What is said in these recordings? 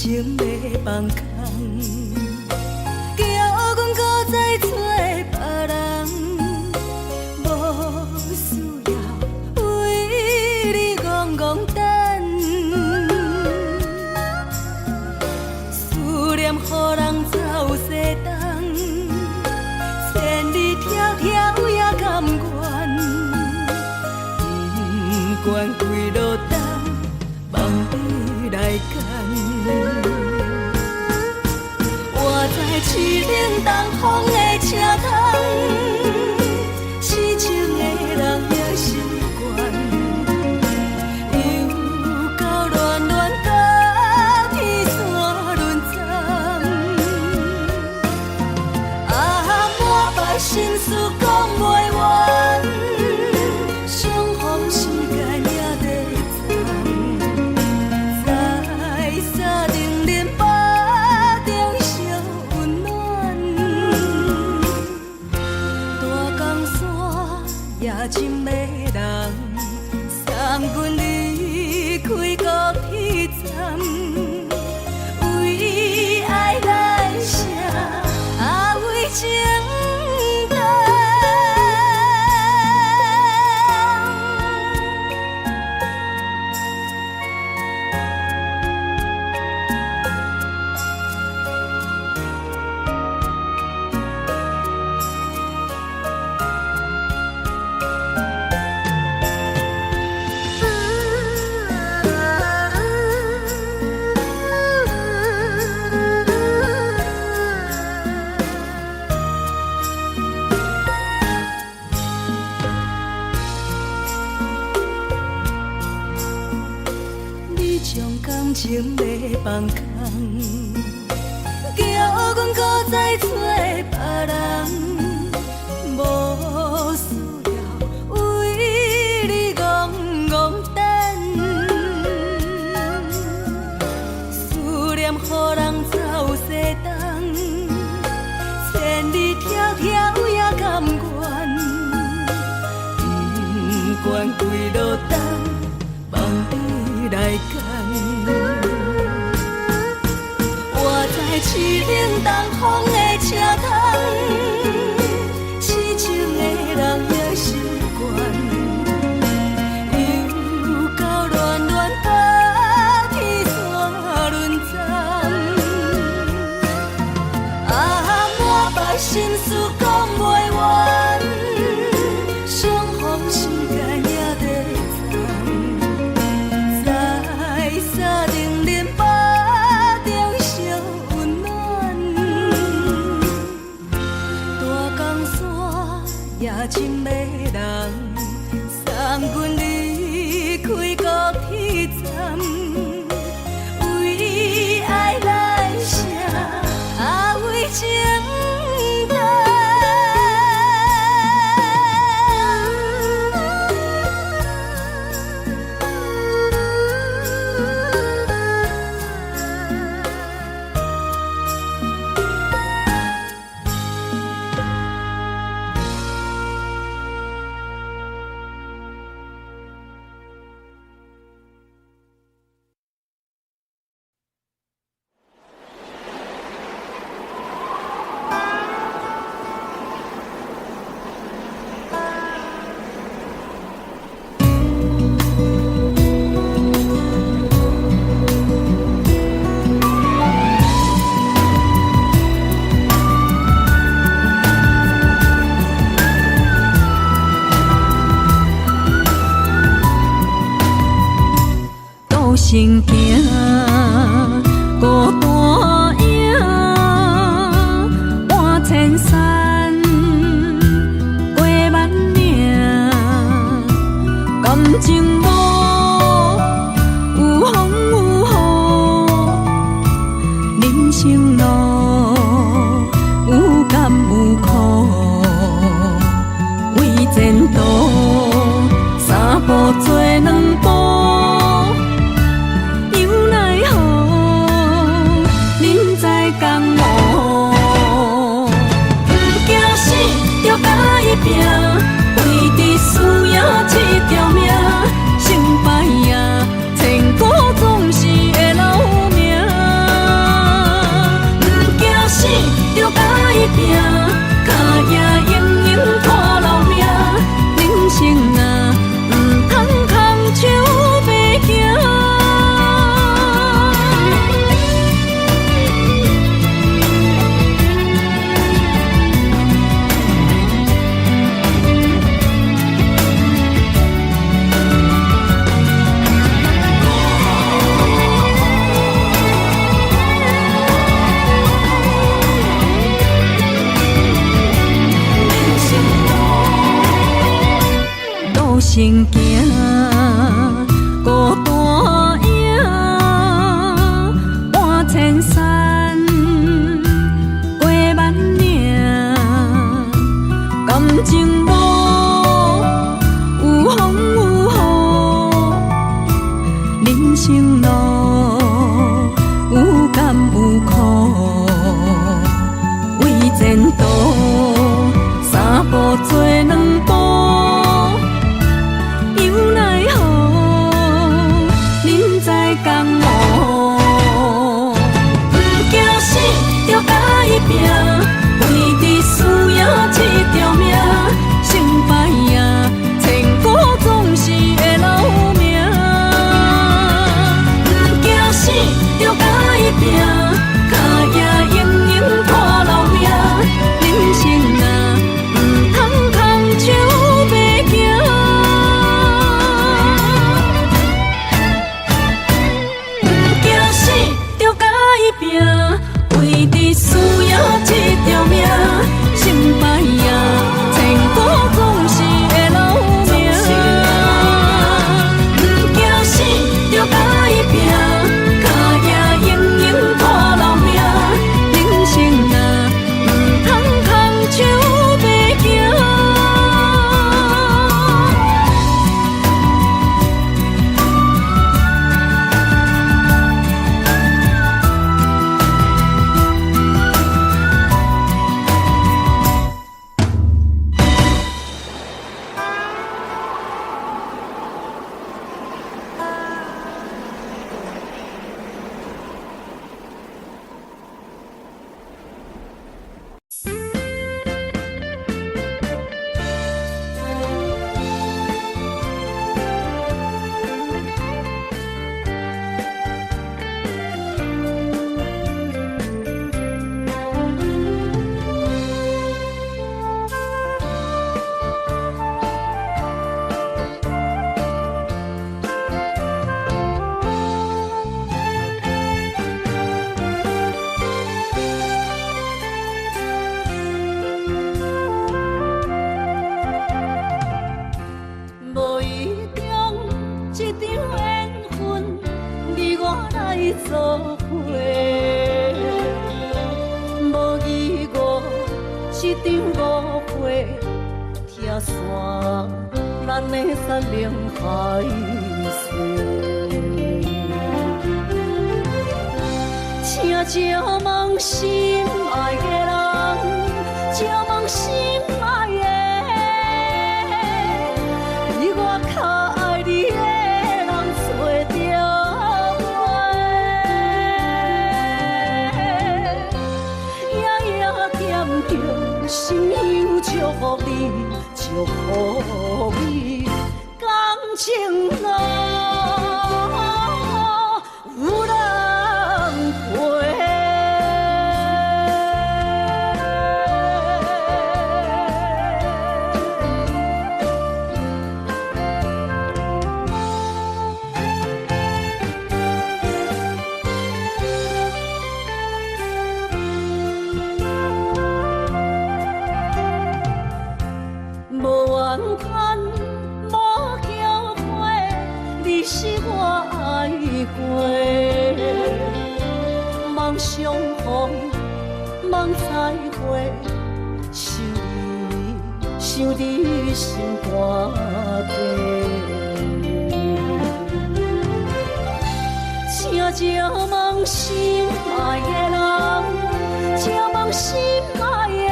情欲放空，叫阮閣再揣別人，無需要為你戇戇等，思念予人走西東，千里迢迢也甘願，不管幾落冬，望你來牽。活在凄冷東風的車窗，痴情的人也習慣，又到暖暖甲天山輪欉，啊，满腹心事講袂完，相逢時間也在藏，在三重恁腹中相溫暖，大江山也真迷人，送阮離開高鐵站，為愛來寫，啊為情等。你將感情欲放空，叫阮閣再揣別人，無需要為你戇戇等，思念予人走西東，千里迢迢也甘願，不管幾落冬，望你來牽。活在凄冷東風的車窗，痴情的人也習慣，又到暖暖甲天山輪欉，啊，滿腹心事講袂完，相逢時間也在藏，在三重恁腹中相溫暖，大江山也真迷人，送阮離開高鐵站，為愛來寫，啊為情等。孤身行，孤單影，搬千山，過萬嶺，感情無有風有雨，人生路有甘有苦，為前途三步做兩步。又奈何，人在江湖，毋驚死，就共伊拚，為著輸贏這條命，成敗啊，千古總是會留名。生行，孤單影搬千山，過萬嶺，感情路有風有雨，人生路有甘有苦，為前途三步做兩步，猶奈何，人在江湖。毋驚死，著共伊拚，為著輸贏這條命，成敗啊，千古總是會留名。毋驚死，著共伊拚，跤跡永永看留名。人生啊，毋通空手欲行。毋驚死，著共伊拚，為著輸贏這條命，成敗啊，千古總是會留名。毋驚死，著共伊拚，跤跡永永看留名。人生啊，毋通空手欲行。無意中這場緣分，你我來做伙。無疑誤，這場誤會，拆散咱的山盟海誓。請借問心愛的人，借問心愛的，比我較愛你的人找著無？夜夜惦著心香祝福你，祝福你，感情路有人陪。無怨嘆，無後悔，你是我愛過。望相逢，望再會，想你，想你心肝底。請借問心愛的人，請問心愛的，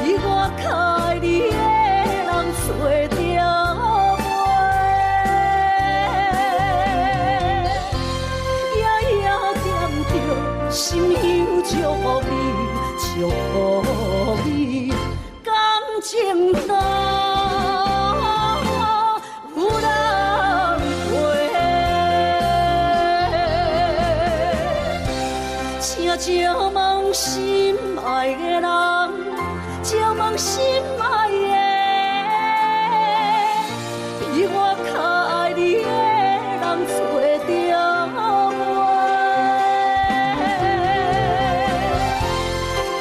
比我較愛你的人找著無？夜夜惦著心香祝福你，祝福你，感情路有人陪。請借問心愛的人，借問心愛的，比我較愛你的人找著無？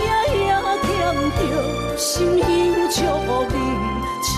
夜夜惦著心香祝福你，祝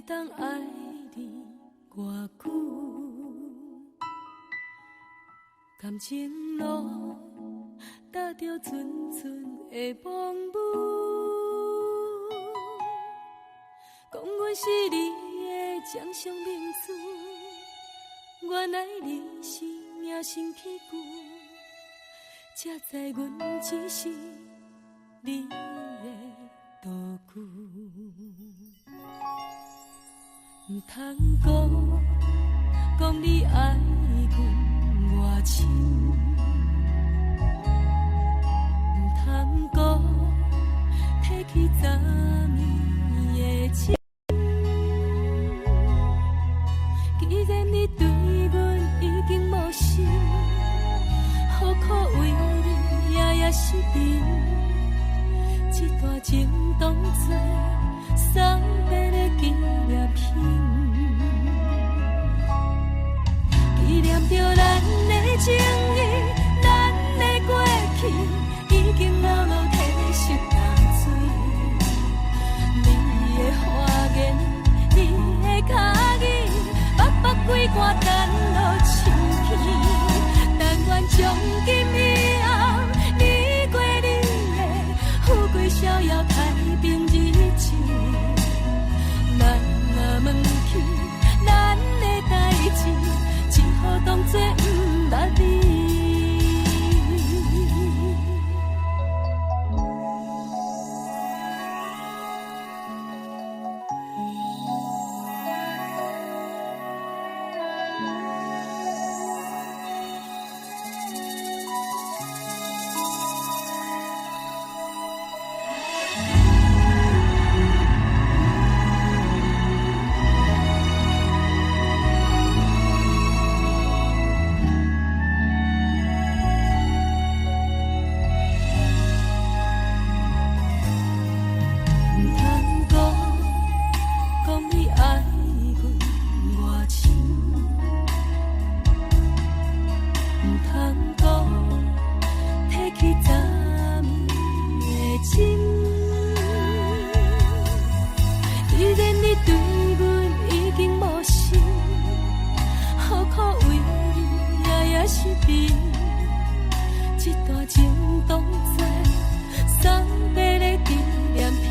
當愛你偌久？感情路踏著寸寸的風雨，講阮是你的掌上明珠，原來你是隱形器具，才知阮只是你的道具。毋通講，講你愛阮偌深，毋通講，提起昨暝的情。既然你對阮已經無心，何苦為你夜夜失眠？這段情當作送別的紀念品，紀念著咱的情誼，咱的過去，已經老落褪色淡水。你的花言，你的跤語，北北規寒等落深去。但願從今以後，你過你的，富貴逍遙太平日子。咱若問起咱的代誌，只好當作毋捌你。毋通講，講你愛阮偌深，毋通講，提起昨暝的情。既然你對阮已經無心，何苦為你夜夜失眠？這段情當作送別的紀念品，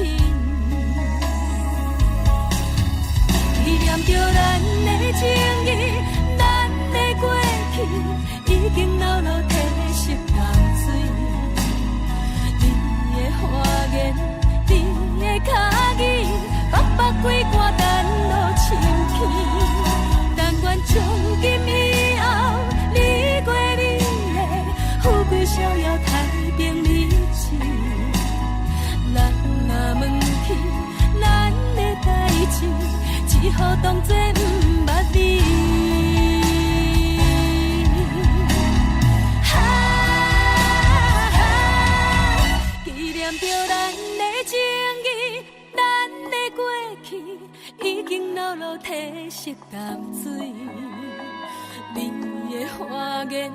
紀念著咱的情誼，咱的過去，已經老落褪色淡水。你的花言，你的跤語，北北規寒等落深去。但願從今以後，你過你的，富貴逍遙太平日子。咱若問起咱的代誌，只好當作毋捌你。哈，紀念著咱的情誼，咱的過去，已經老落褪色淡水。你的花言，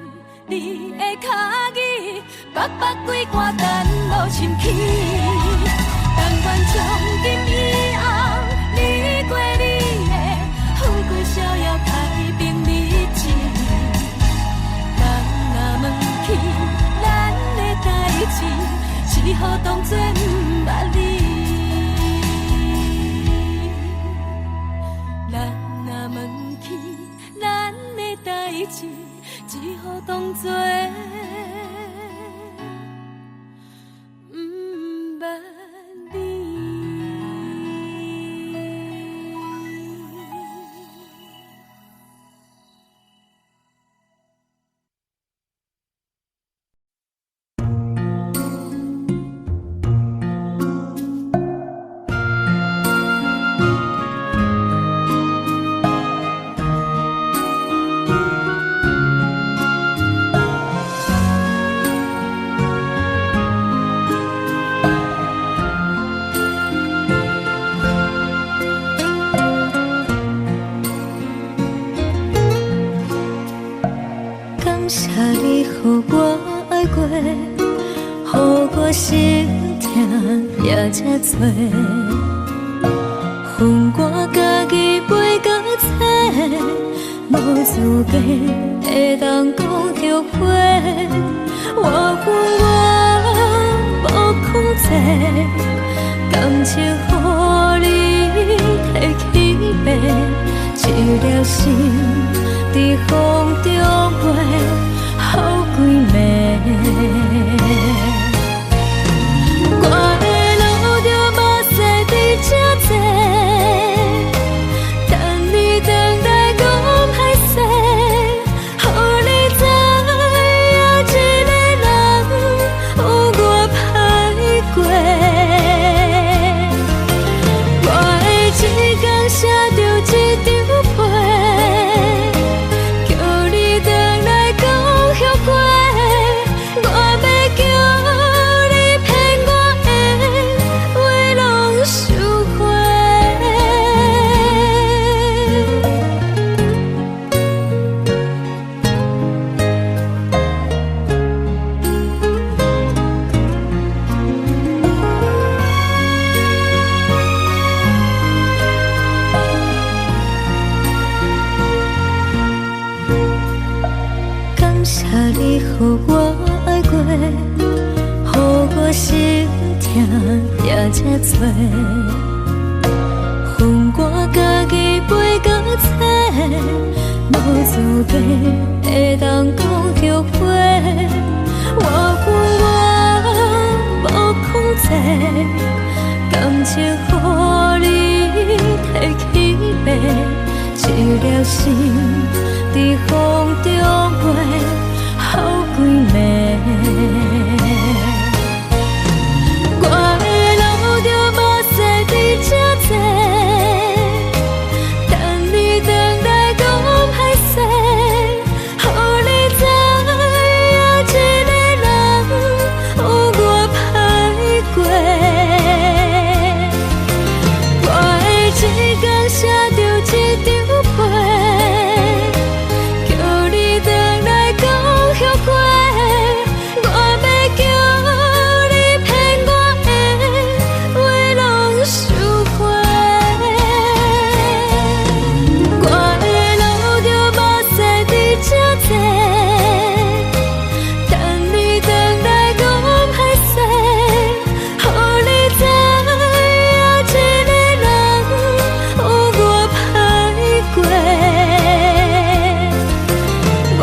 你的跤語，北北規寒等落深去。但願從今以後，你過你的，富貴逍遙太平日子。人若問起咱的代誌，只好當作毋捌你。人若問起咱的代誌，只好當作毋捌你。感謝你予我愛過，予我心痛也這多。予我家己飞到天，無資格會當講後悔。我恨我無控制，感情予你提去爬，一粒心佇風中飛，予規暝。我會流著目屎佇這坐，等你轉來講歹勢，予你知影一个人有偌歹過。我會一工寫著一張批，叫你轉來講後悔。我欲叫你騙我的話攏收回。感謝你予我愛過，予我心痛也這多。予我家己飛到天，無資格會當講後悔。我恨我無控制，感情予你提去爬，一粒心佇風中飛，予規暝。我會流著目屎佇這坐，等你轉來講歹勢，予你知影一個人有偌歹過。我會一工寫著一張批，叫你轉來講後悔。我欲叫你騙我的話攏收回。我會流著目屎佇這坐，等你轉來講歹勢，予你知影一個人有偌歹過。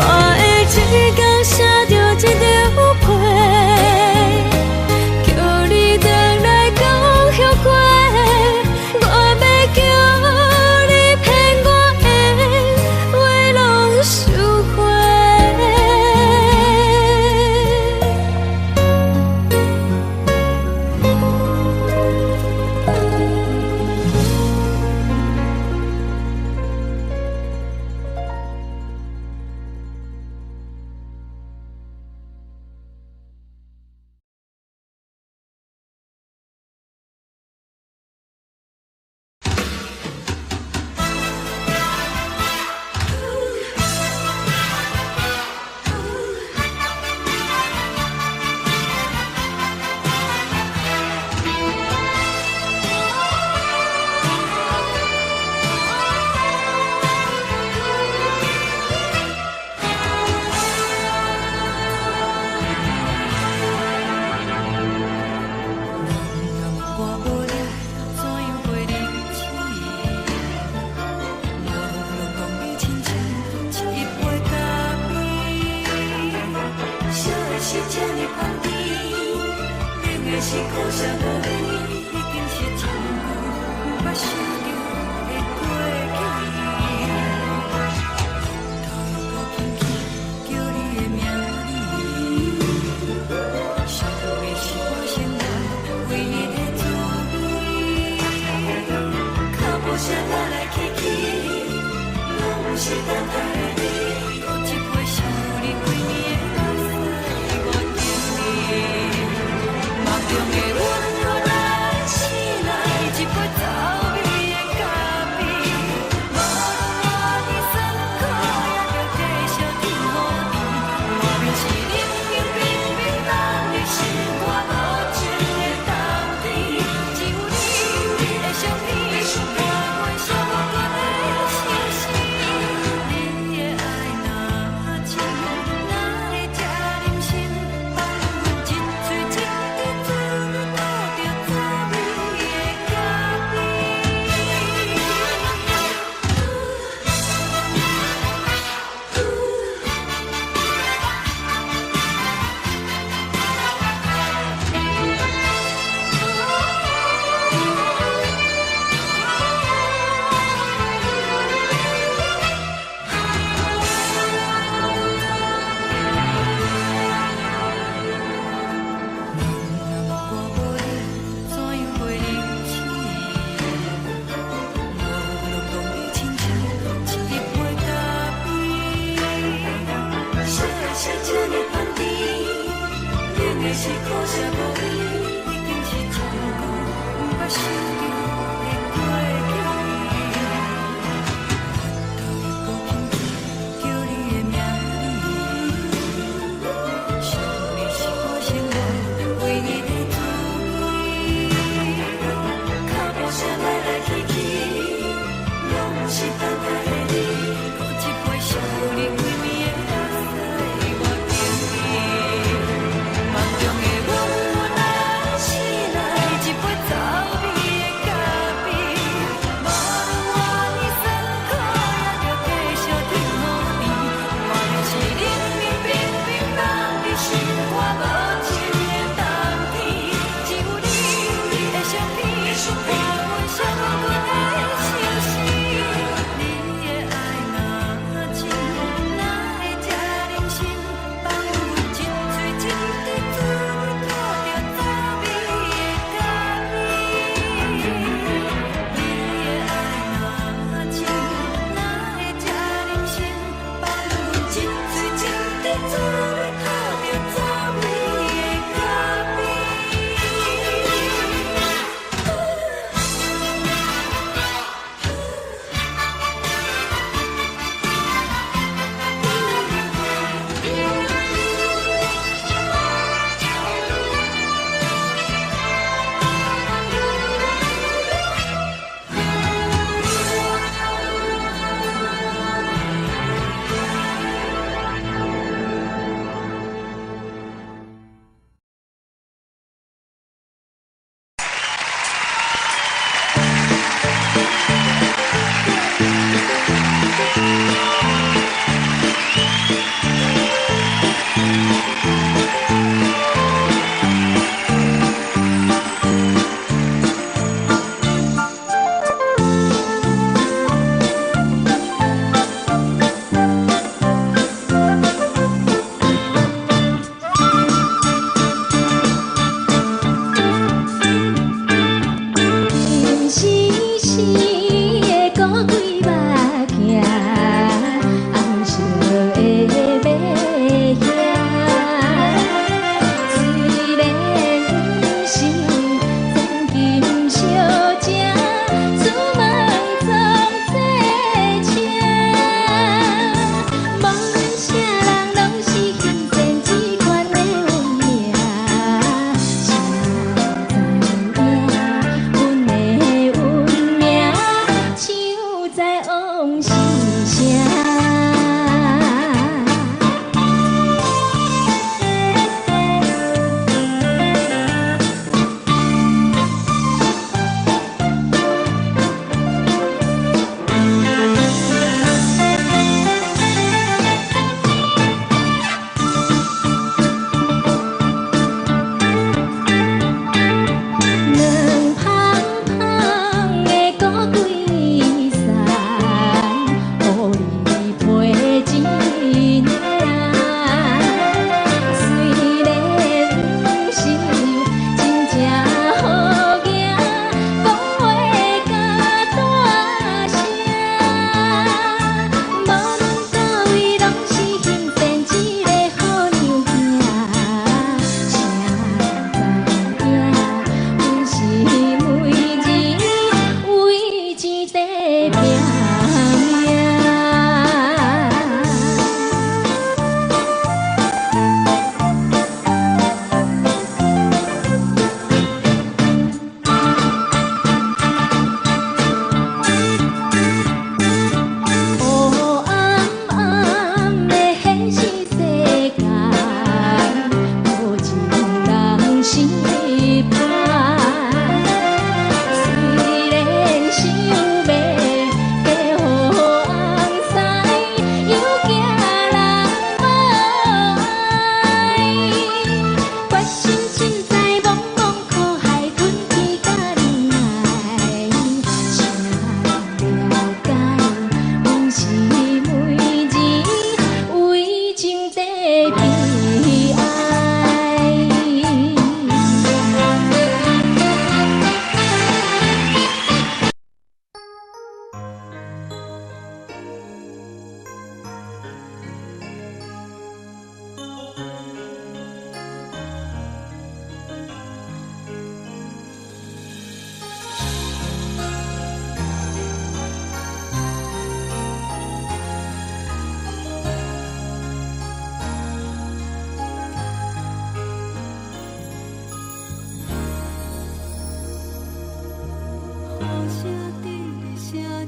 我會一工寫著一張批，叫你轉來講後悔。我欲叫你騙我的話攏收回。人若无我无聊，怎樣過日子？無論講你親像一杯咖啡，燒的是這呢香甜，冷的是苦澀無味，已經是真久毋捌想著的過去。頭殼輕輕叫你的名字，想的是我生活唯一的滋味。腳步聲來來去去，攏毋是等待的你。這杯想你幾暝的目屎我敬你。夢中的阮予咱醒來，一杯走味的咖啡。無論偌的酸苦，也著繼續甜予甜。莫非是冷冷冰冰咱的心肝無情的冬天？只有你的相片，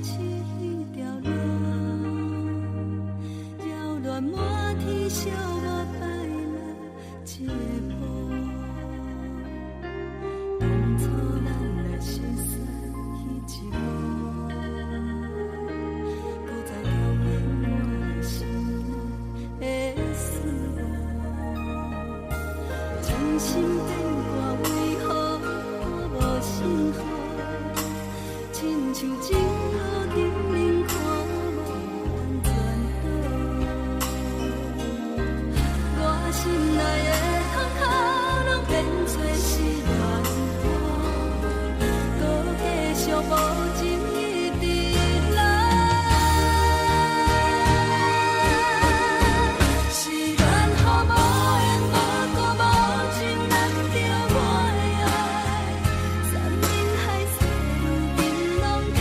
試彼條路，擾亂滿天小我擺落一步。當初咱若熟似彼一幕，閣再重演我心內的思慕。真心變卦為何我無信號？親像情路頂面看無完全倒。我心內的痛苦攏變做是戀雨，閣繼續無情一直來。是緣予無緣無故無情難著我的愛，山盟海誓如今攏空。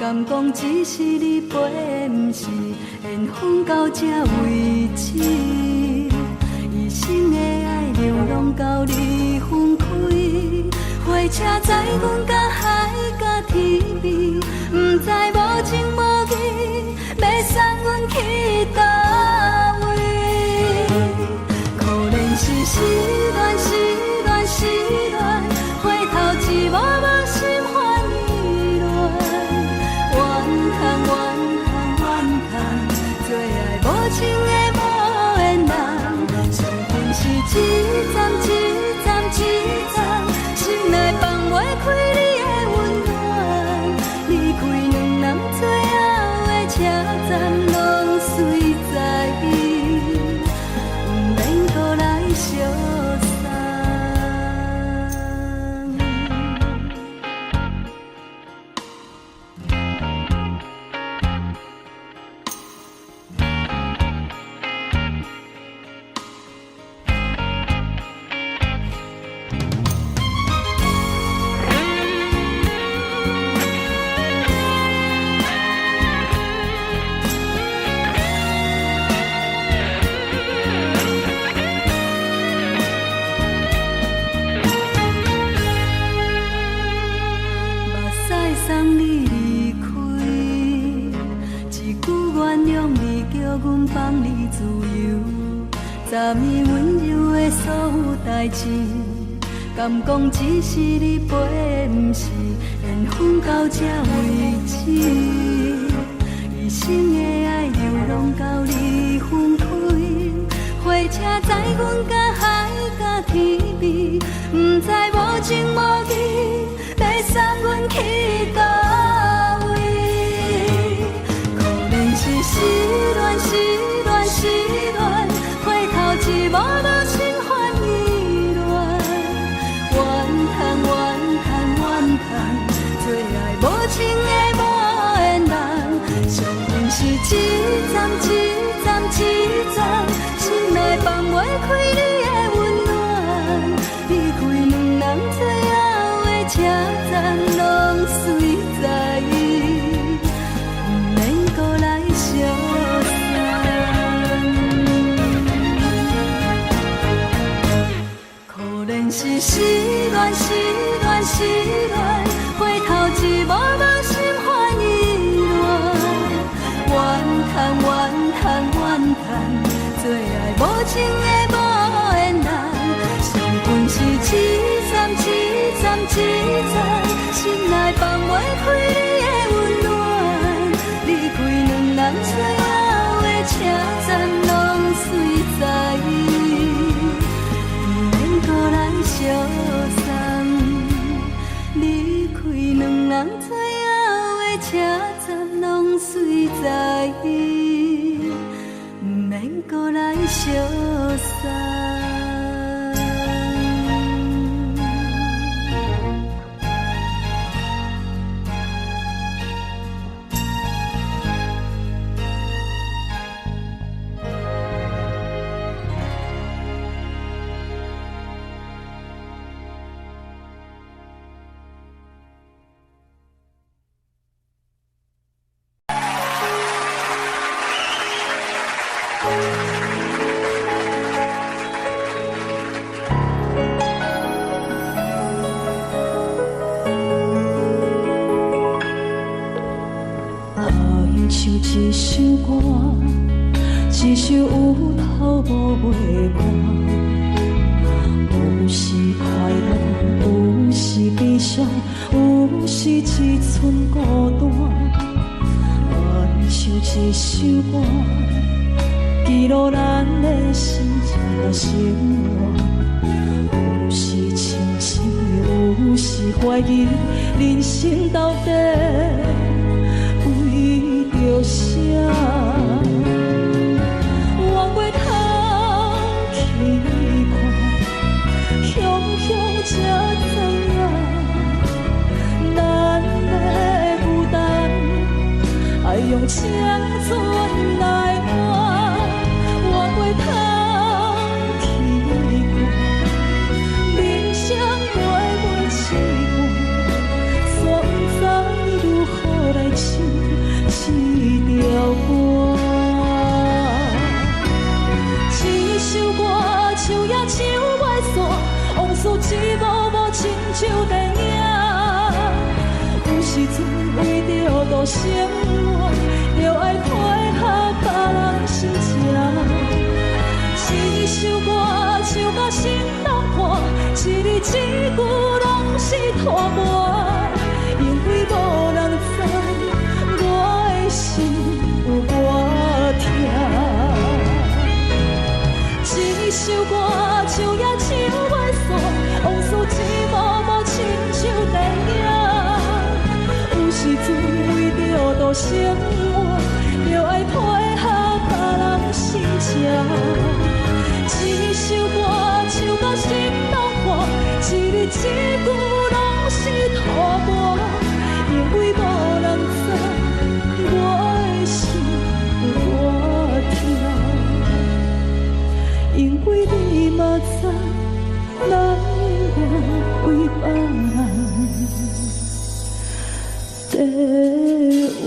敢講只是你陪，毋是緣分到這為止。一生的愛流浪到你分開，火車載阮到海角天邊，毋知無情無義，欲送阮去佗位。可憐是失戀，失戀，失戀，回頭一幕幕心煩意亂。怨嘆怨嘆怨嘆，做愛無情的無緣人，相分是一站一站一站，心內放袂開你的溫暖。離開兩人最後的車站，攏隨在伊，毋免閣來相送。目屎送你離開，一句原諒你，叫阮放你自由。昨暝溫柔的所有代誌，敢講只是你陪，毋是緣分到這為止。一生的愛流浪到你分開，火車載阮到海角天邊，毋知無情無義，欲送阮去佗位。可憐是失戀，失戀，失戀，回頭一幕幕心煩意亂。怨嘆怨嘆怨嘆，做愛無情的無緣人，相分是一站一站一站，心內放袂開你的溫暖。離開兩人最後的車站，攏隨在伊，毋免閣來相送。可憐是失戀，失戀，失戀，回頭一幕幕心煩意亂。怨嘆怨嘆怨嘆，做愛無情的無緣人，相分是一站一站一站，心內放袂開你的溫暖。離開兩人最後的車站，攏隨在伊，毋免閣來相送。離開兩人最後的車站，攏隨在伊，毋免閣來相送。爱像一首歌，一首有頭無尾歌，有時快樂，有時悲傷，有時一寸孤單。愛像一首歌，記錄咱的心情甲生活。有時深深，有時懷疑，人生到底為著啥？冤過頭去看，雄雄才知影，咱的孤單愛用青春來換。冤過頭去看，人生袂袂試半，煞不知如何來試。生活，著愛配合別人心情。這首歌唱甲心攏破，一字一句攏是塗抹，因為無人知我的心有偌疼。這首歌唱也唱袂煞，往事一幕幕親像電影。有時陣為著度生活，著愛配合別人心情。這首歌唱甲心攏破，一字一句攏是塗抹，因為無人知我的心有偌疼。因為你嘛知，咱願為別人在活。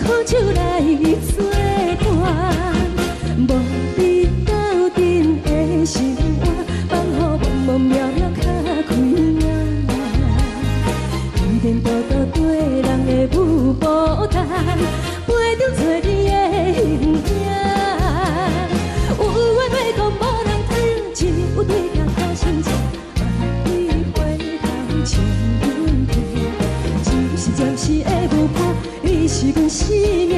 苦酒來做伴，無你鬥陣的生活，放予茫茫渺渺較開眼。天天倒倒綴人的舞步动，陪著找你的形影。有話欲講無人聽，只有對鏡苦心情，望你回頭笑阮聽。只是暫時的舞伴，你是阮生命，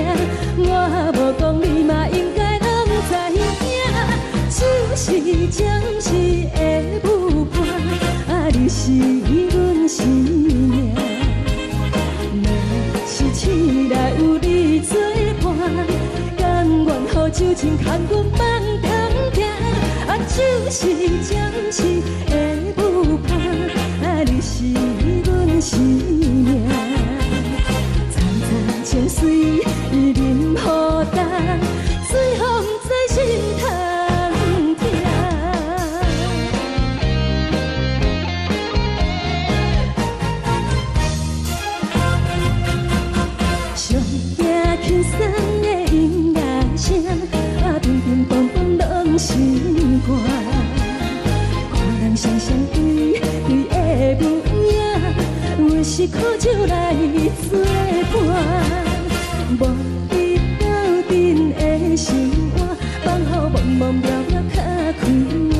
我無講你嘛應該攏知影。只是暫時的舞伴，啊，你是阮生命。若是醒來有你作伴，甘願予酒精牽阮放中行。啊，只是暫時的舞伴，啊，你是阮生命。層層情水伊啉予乾，醉予毋知心通疼。上驚輕鬆的音樂聲，啊，乒乒乓乓攏是歌。看人雙雙對對的舞影，阮是苦酒來做伴，無你鬥陣的生活，放予茫茫渺渺較開眼。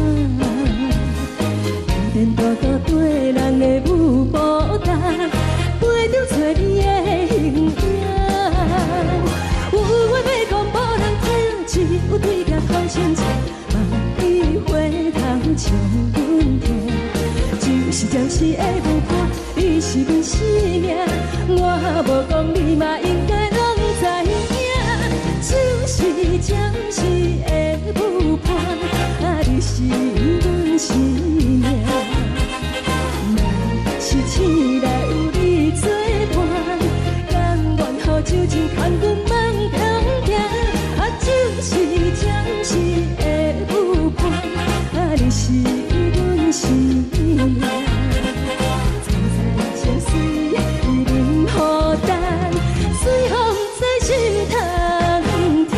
天天倒倒綴人的舞步動，陪著找你的形影。有話欲講無人聽，只有對鏡苦心情，望你回頭笑阮聽。只是暫時的舞伴，你是阮生命，我無講你嘛應該攏知影。只是暫時的舞伴，啊，你是阮生命。若是醒來有你作伴，甘願予酒精牽阮放中行。啊，只是暫時的舞伴，啊，你是阮生命。層層情水伊啉予乾，醉予毋知心通疼。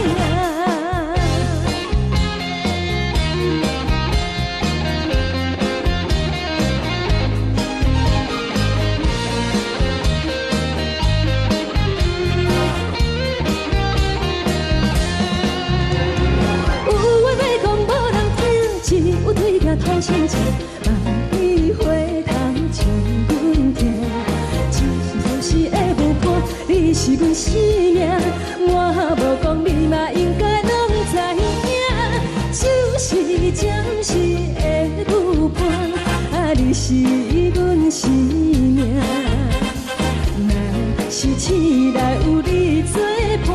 有話欲講無人聽，只有對鏡吐心情，望你回頭笑阮聽。只是暫時的舞伴，你是阮生命，我無講你嘛應該攏知影。只是暫時的舞伴，啊，你是阮生命。若是醒來有你作伴，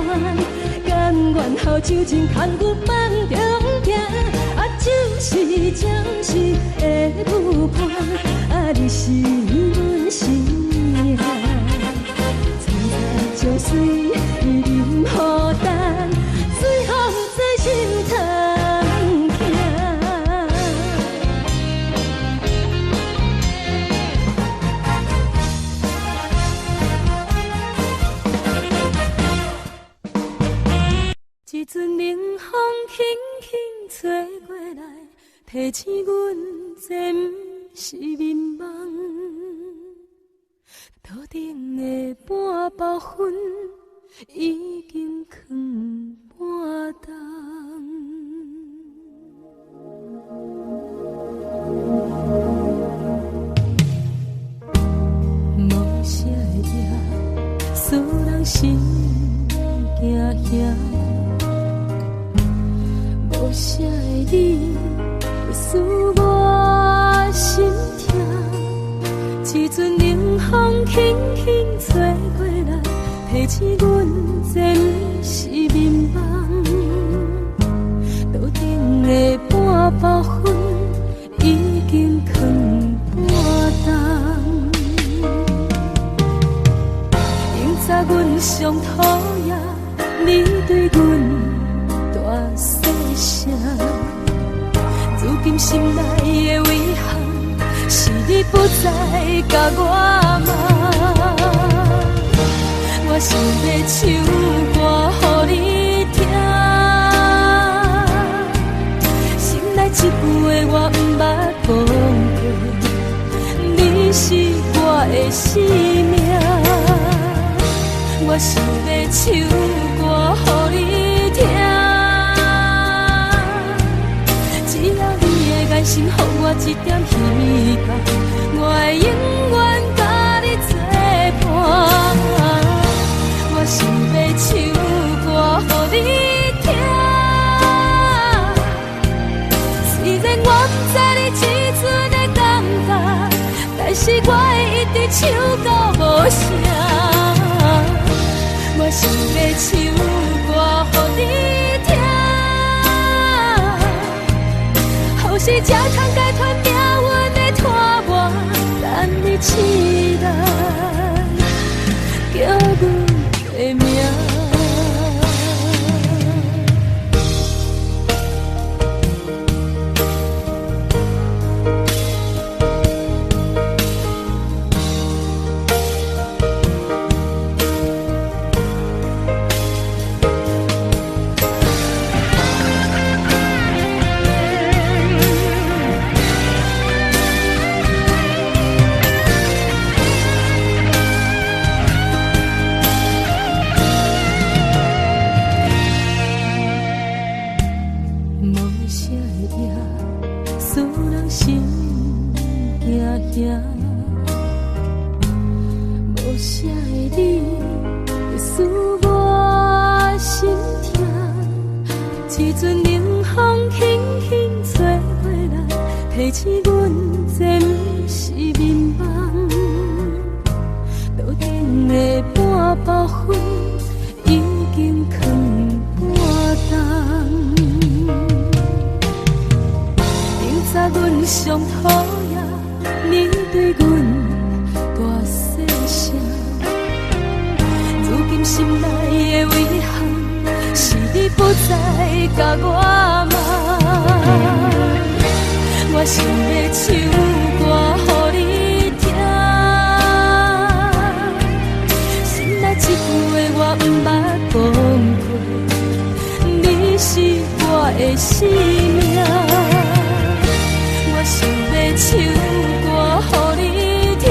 甘願予酒精牽阮放中行。啊，只是暫時的舞伴，啊，你是阮生命。層層情水伊啉予乾，醉予毋知心通疼。一陣冷風輕輕吹過來，提醒阮這毋是眠夢。桌頂的半包烟已經囥半冬。無聲的夜，使人心驚嚇。無聲的你，使我心痛。一陣冷風輕輕吹過來，提醒阮這毋是眠夢。桌頂的半包烟已經囥半冬。永早阮上討厭你對阮大細聲，如今心內的遺憾，是你不再共我罵。我想欲唱歌予你聽，心內這句話我毋捌講過，你是我的生命。我想欲唱歌予你聽，只要你的眼神予我一點希望，我會永遠佮你作伴。我想欲唱歌予你聽，雖然我毋知你這陣的感覺，但是我會一直唱到無聲。我想欲唱歌予你聽，予死才通解脫命運的拖磨，等你醒來，叫阮的名。無聲的夜，使人心驚驚。無聲的你，使我心痛。一陣冷風輕輕吹過來，提醒阮這毋是眠夢。桌頂的半包烟已經囥半冬。明早阮上討厭你對阮大細聲，如今心內的遺憾是你不再共我夢。我想欲唱歌予你聽，心內這句話我毋捌講過，你是我的生命。我想欲唱歌予你聽，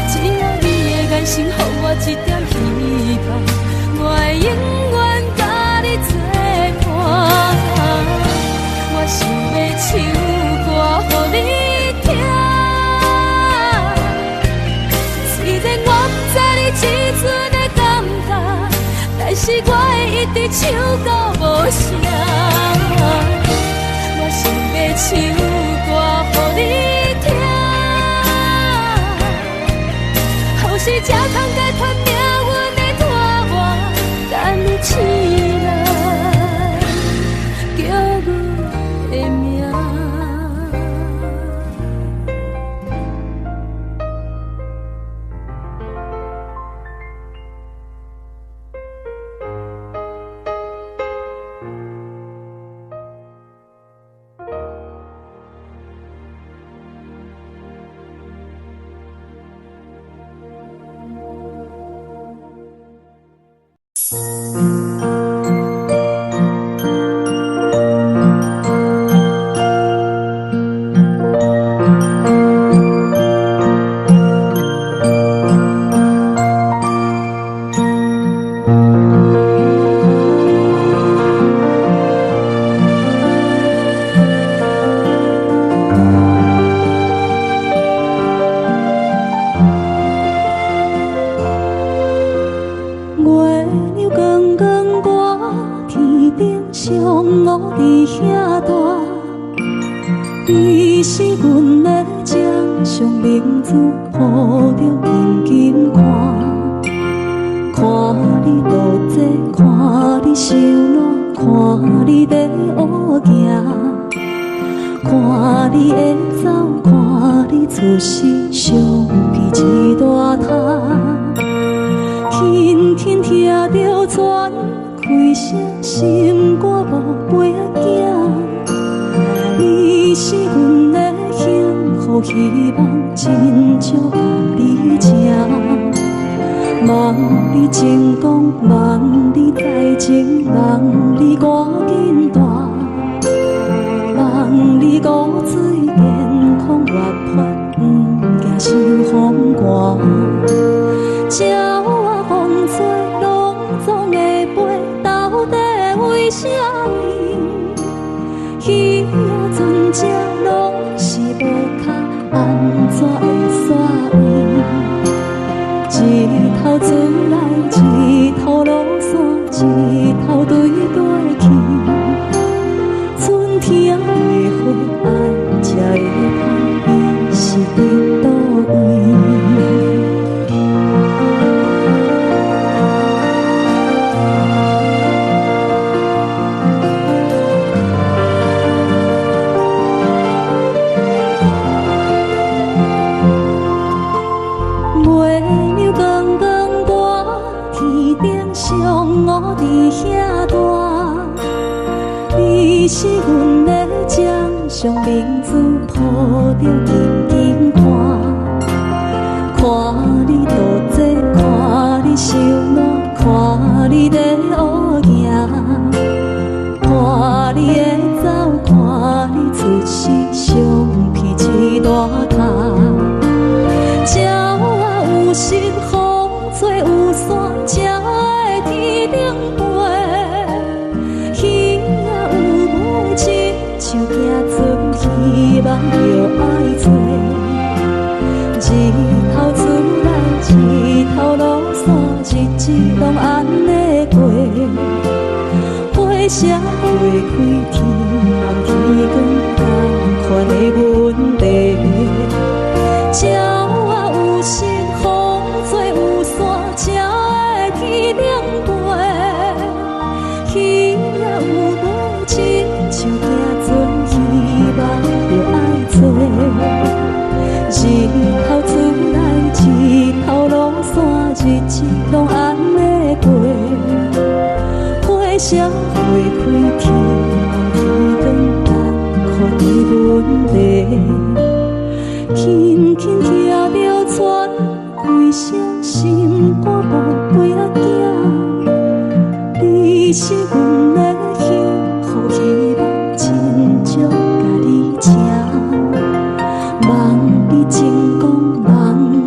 只要你的眼神予我一點希望，我會永遠佮你作伴。我想欲唱歌予你聽，雖然我毋知你這陣的感覺，但是我會一直唱到無聲。我想欲唱歌予你聽，予死才通解脫命運的拖磨，等你醒來，叫阮的名。月亮光光挂天頂，上烏佇遐大，伊是阮的掌上明珠，抱著緊緊看，看你倒坐，看你收涎，看你咧學行，看你會走，看你出世，相片一大沓。轻轻听著船开声，心肝无飞仔行。你是阮的幸福希望，真少共你情。望你成功，望你才情，望你趕緊大，望你五水健康活潑，毋驚受風寒。鳥仔風吹，攏總會飛，到底為啥物？魚仔船只攏是無跤，按怎會徙位？日頭出來，日頭落山，日頭對過去。春天的花愛才會芳，伊是佇佗位？月娘光光挂天頂，上烏佇遐大。你是阮的掌上明珠，抱著緊緊看。看你渡這，看你收涎，看你咧學行，看你會走，看你出世，雙鼻一大跤。鳥仔有心，風吹有山，才會天頂飛。魚仔有尾，親像行船，希望著愛揣。日頭出來，日頭落山，日子攏按呢過。花謝花開，天暗天光，仝款的問題。鳥仔有心，風吹有山，才會天頂飛。魚仔有尾，親像行船，希望著愛揣。日頭出來，日頭落山，日子攏按呢過。花謝花開，天暗天光，仝款的問題。輕輕聽著船開聲，心肝寶貝仔囝，你是阮的幸福希望，真少共你請。望你成功，望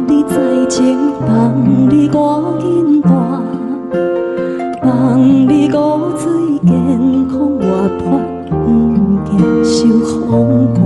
你才情，望你趕緊大，望你五水健康活潑，毋驚受風寒。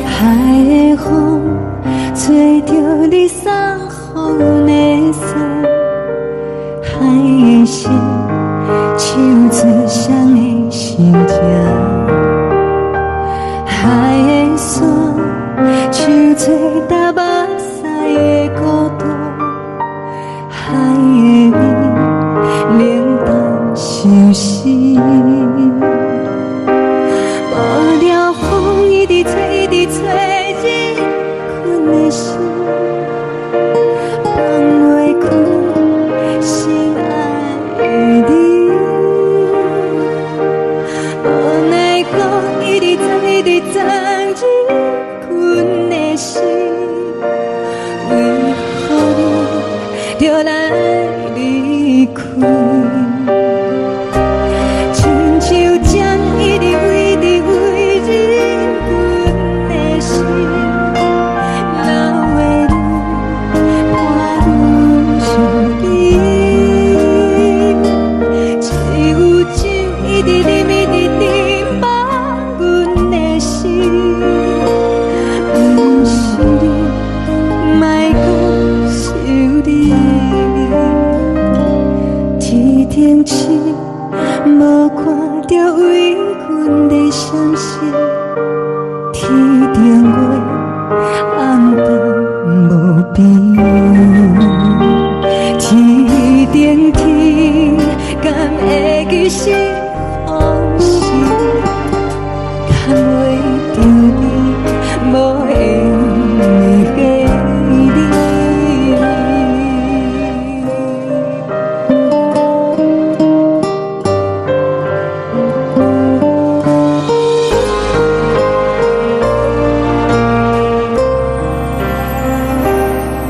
海的風吹著你送予阮的衫，海的心唱出誰的心情，海的沙唱出踏目屎的孤獨，海的味冷淡相思。無聊風一直吹，一直吹，入困的心，放袂開心愛的你。無奈何一直藏，一直藏入困的心，為何你著來離開？親像針一直圍直圍入阮的心，流的淚伴阮相依。只有酒一直啉，一直啉，放阮的心，毋是你，莫閣想你。著為阮的閃失，天頂月暗淡無邊，天頂天敢會記是予是，牽袂著你無緣的彼日。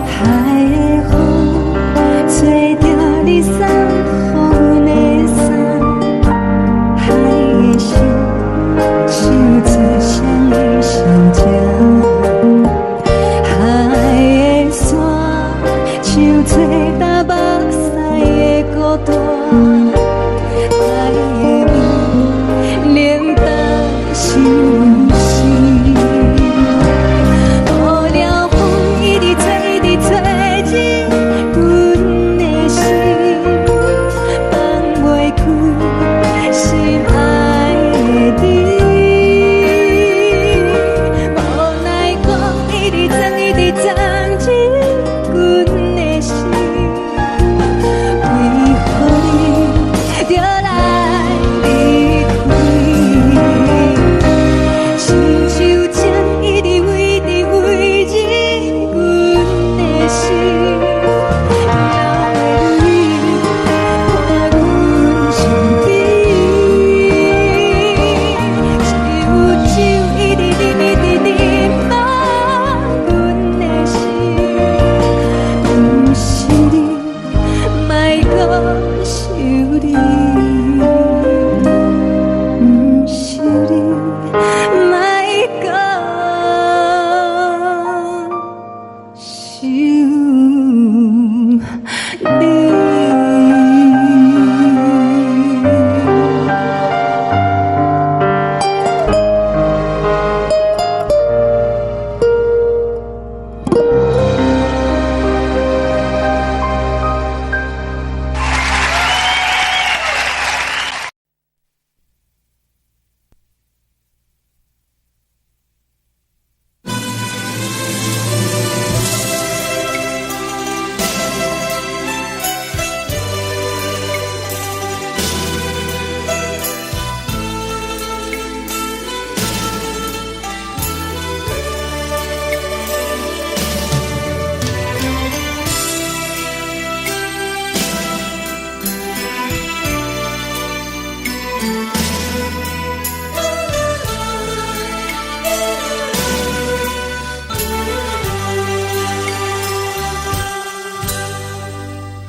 海的風吹著你送予阮的衫，海的心唱出誰的心情？海的沙唱出淡目屎的孤單，海的味冷淡相思。無聊風一直吹，一直吹入阮的心，放袂開心愛的你。無奈風一直鑽，一直鑽入阮的心，為何你著來離開？親像針一直圍直圍入阮的心，哪會你伴阮身邊？只有酒一直啉，一直啉滿阮的心，毋是你，莫閣想你，毋是你，莫閣想你。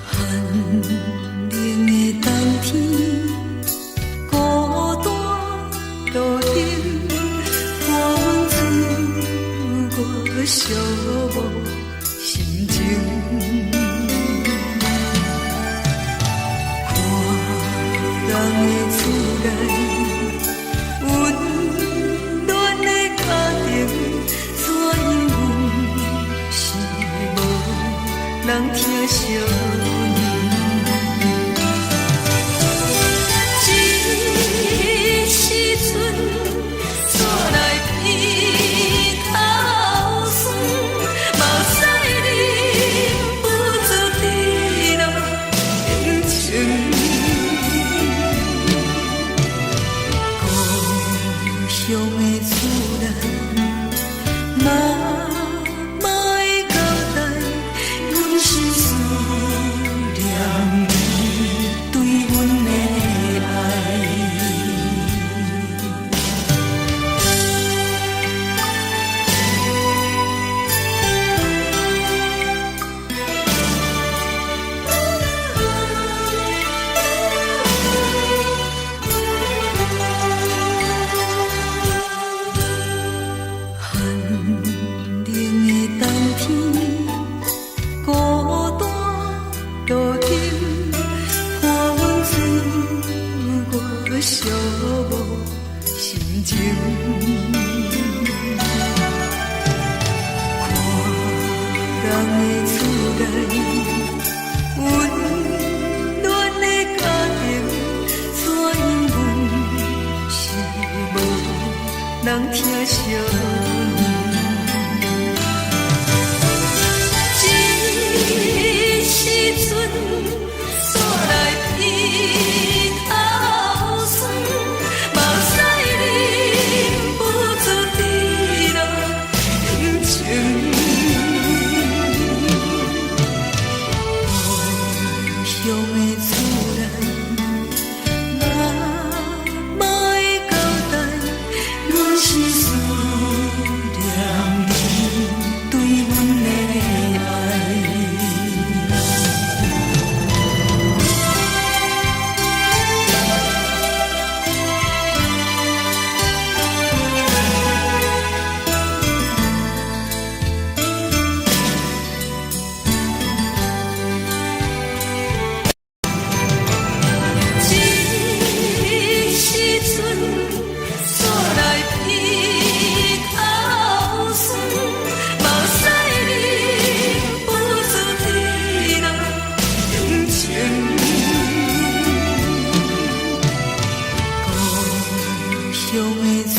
寒冷的冬天，孤單路燈，伴阮自我寂寞心情。看人的厝內，溫暖的家庭，怎樣阮是無人疼惜阮。這時陣，煞來鼻頭酸，目屎忍不住滴落眼睛。故鄉的厝內，媽媽的交代，阮心思念你對阮的愛。寒冷的冬天，孤單路燈，伴阮自我寂寞心情。看人的厝內，溫暖的家庭，怎樣阮這時陣煞來鼻頭酸，目屎忍不住滴落眼睛。故鄉的厝內，媽媽的交代，阮是思念你對阮的愛。這時陣煞來鼻頭酸，目屎忍不住滴落眼睛。故鄉的厝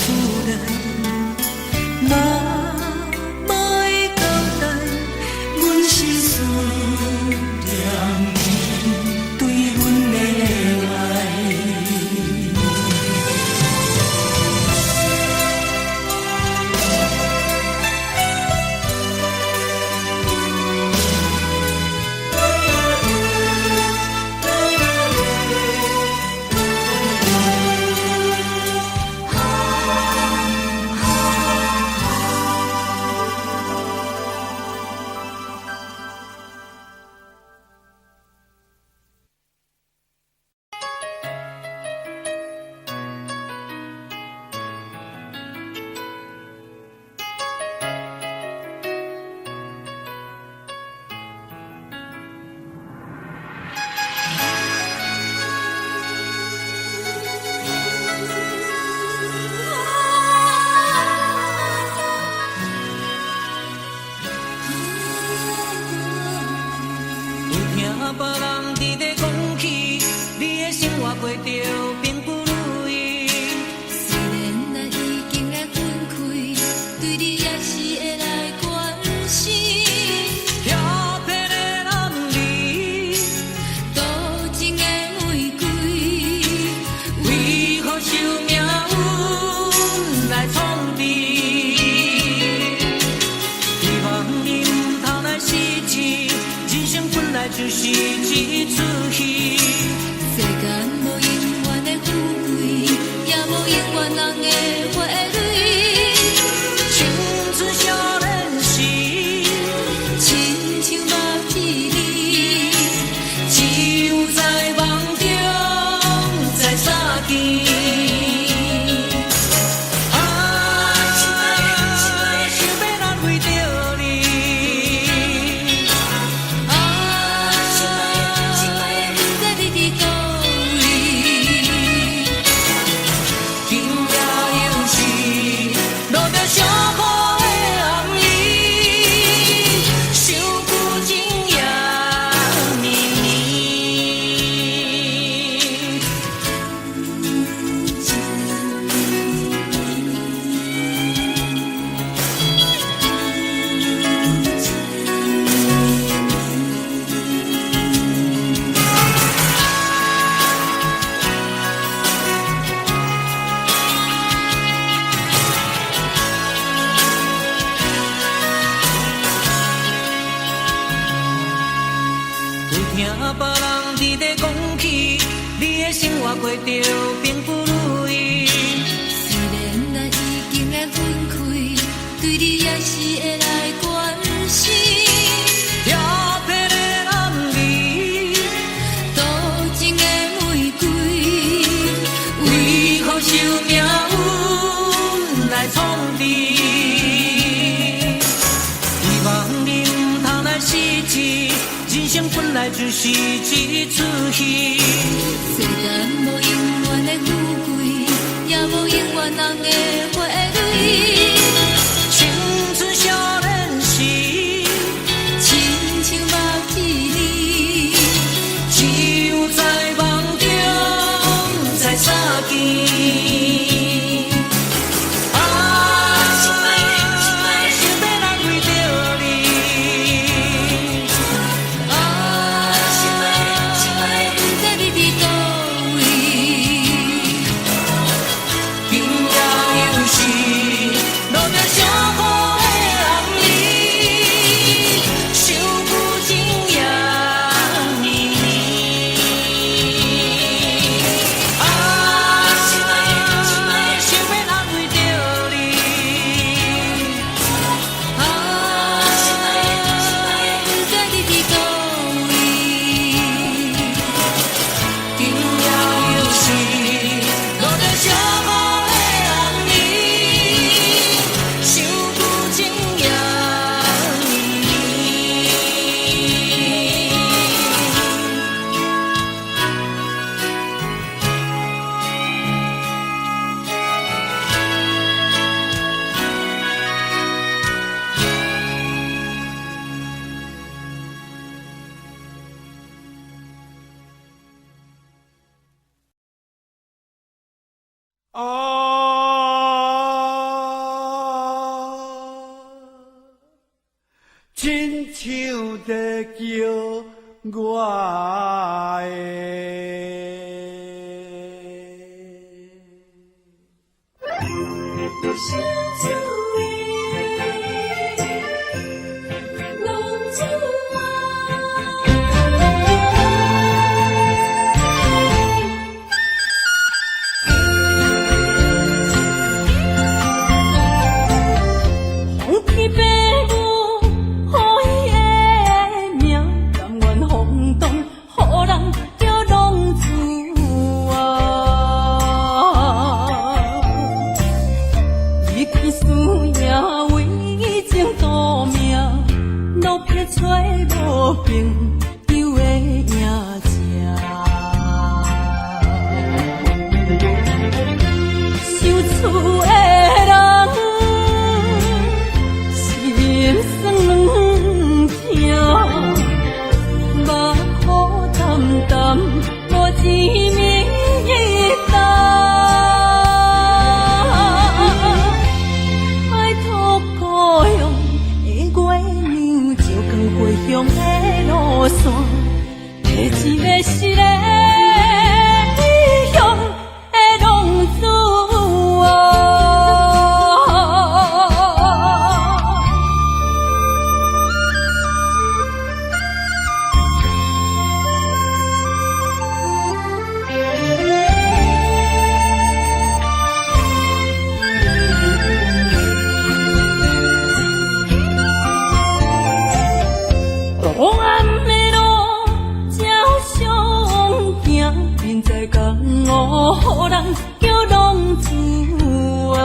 內，媽媽的交代，阮是思念你對阮的愛。有聽別人佇咧講起，你的生活過著並不如意。雖然咱已經來分開，對你也是會來關心。遐騙的男兒，多情的玫瑰，為何受命運來創治？希望你毋通來失志，人生本來就是一齣戲。世間無永遠的富貴，也無永遠人的花蕊。青春少年時，親像目一暝，只有在夢中再相見。啊，想欲難為著你。啊，不知你佇佗位。今夜又是落著小雨的暗暝，想舊情也綿綿。有聽別人佇咧講起，你的生活過著並不如意。雖然咱已經來分開，對你也是會來關心。遐騙的男兒，多情的玫瑰，為何受命運來創治？希望你毋通來失志，人生本來就是一齣戲。世間無永遠的富貴，也無永遠人的花蕊。青春少年時，親像目一暝，只有在夢中再相見。啊，想啊，親像在叫我的。相思的浪子啊。放弃爸母予伊的名，甘愿放荡，予人叫浪子啊。伊去输赢为情赌命，落魄找无朋友的影子。想厝的人心酸痛，目苦澹澹，无一暝担。拜托故乡的月娘，照光回乡的路线，提一个失的异乡的浪子啊。黑暗的路照相行，人在江湖，予人叫浪子啊。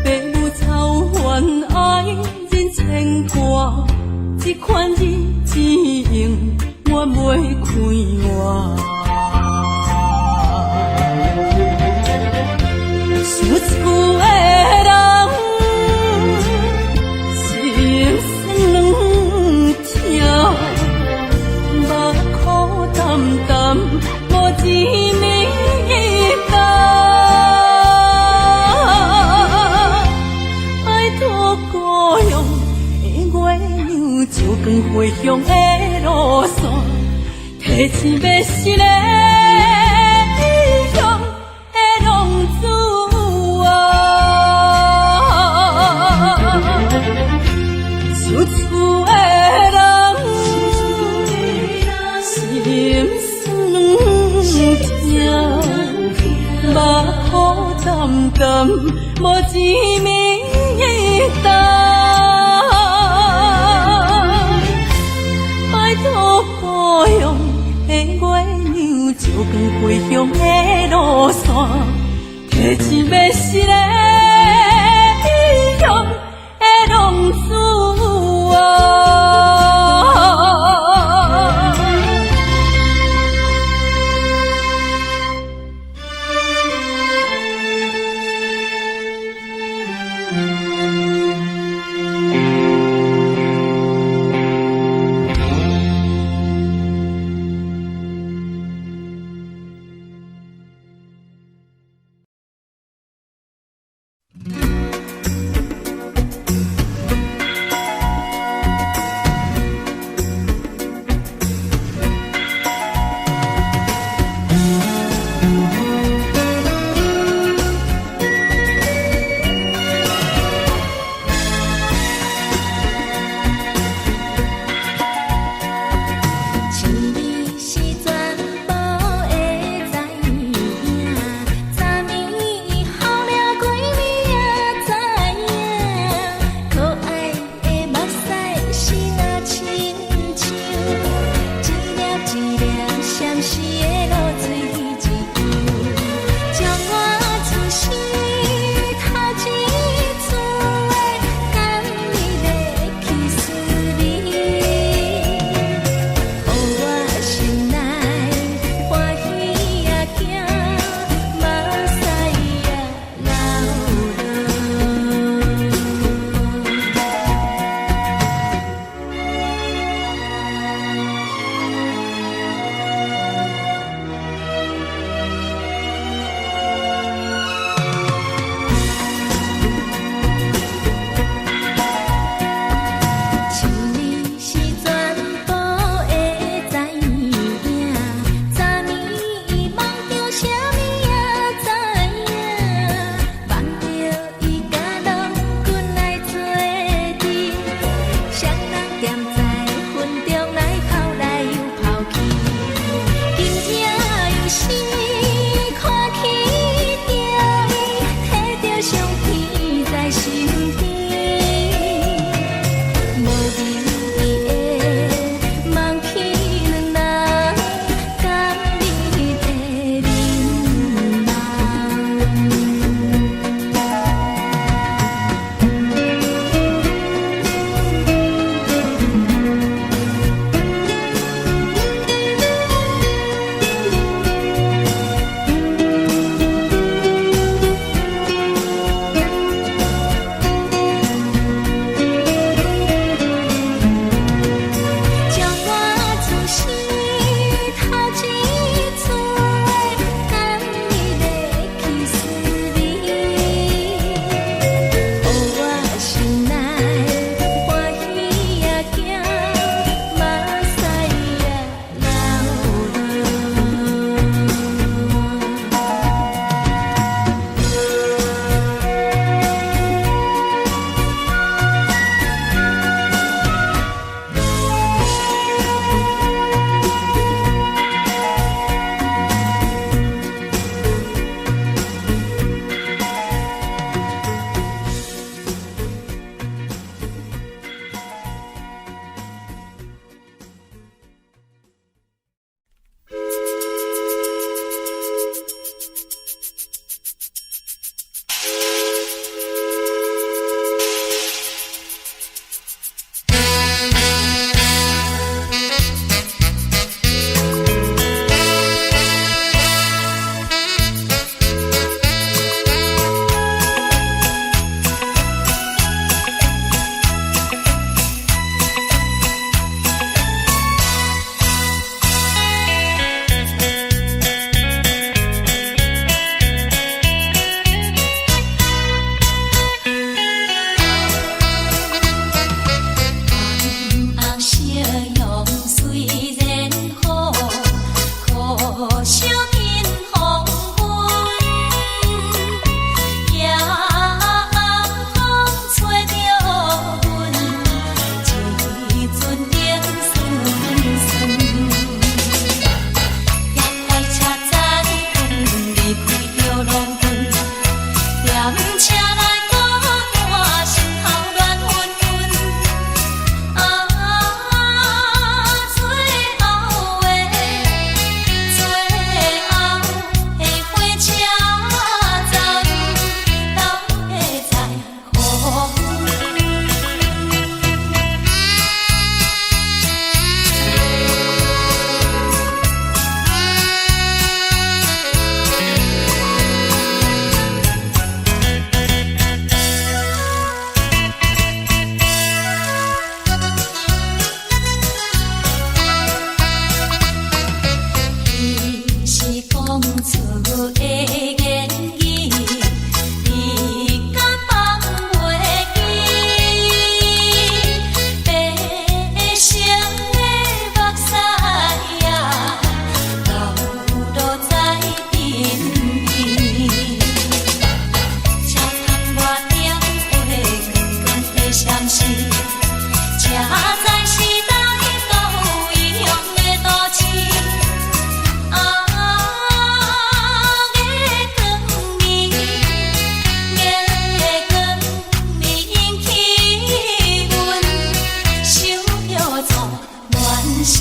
爸母操烦爱人牵挂，这款日子永远袂快活。想厝的人心酸痛，目苦澹澹，无一暝担。拜托故乡的月娘，照光回乡的路线，提一个失的异乡的浪子啊。想厝的人心酸痛，目苦澹澹，无一暝担。拜托故乡的月娘，照光回乡的路线，提一个失的异乡的浪子啊。當初的言語，你敢放袂記？白色的目屎啊，流落在鬢邊。車窗外燈火光光的閃烁，這才是當日到異鄉的都市。啊，月光暝，月光暝引起阮想著做恋时。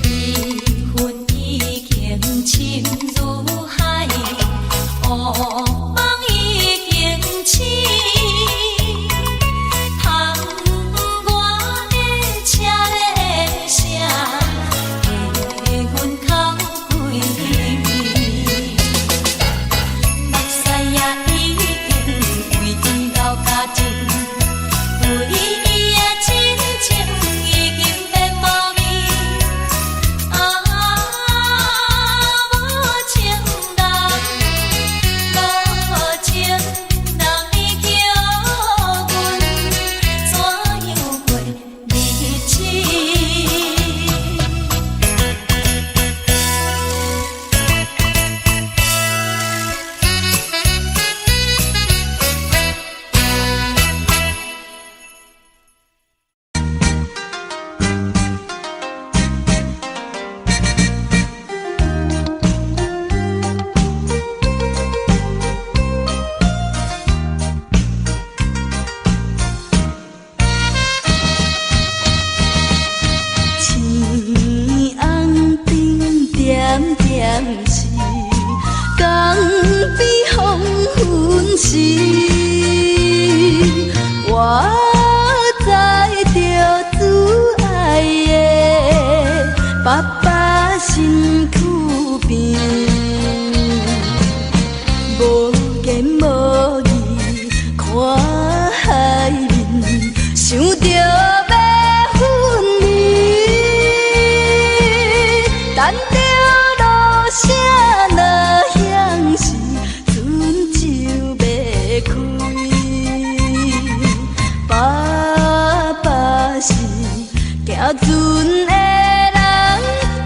悲恨已經深如海，烏夢已經醒。窗外的車鈴聲，替阮哭幾暝。目屎也已經為伊流乾淨，對伊的真情已經變無味。啊，無情人，無情人，你叫阮怎樣過日子？青红灯点点是，江边黄昏时，我载著主爱的爸爸身躯边，無言無語看海面，想著欲分離，等著落聲若響時，船就欲開。爸爸是行船的人，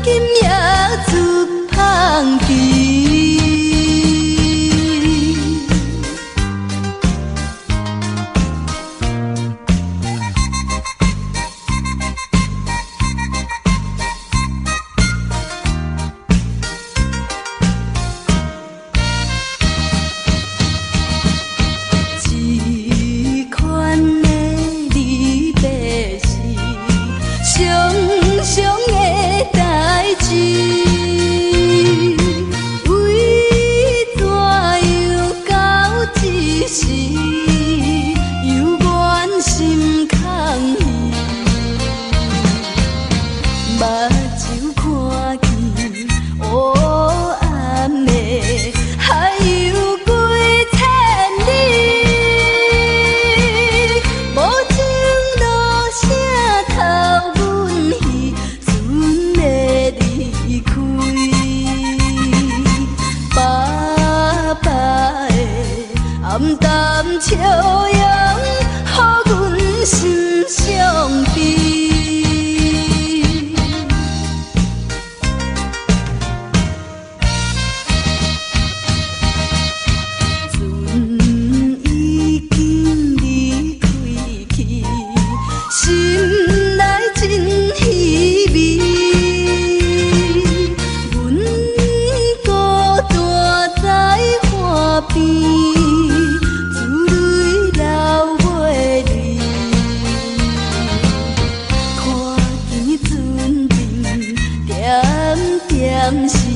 今夜出芳期。這款的離別是常常的代誌，為怎樣到這時猶原心空虛？目睭看見烏暗的海洋幾千里，無情落聲頭阮彼船的離開。爸爸的暗淡笑容，予阮心傷悲。船已經離開去，心內真稀微。阮孤單在岸邊，珠淚流。暫時。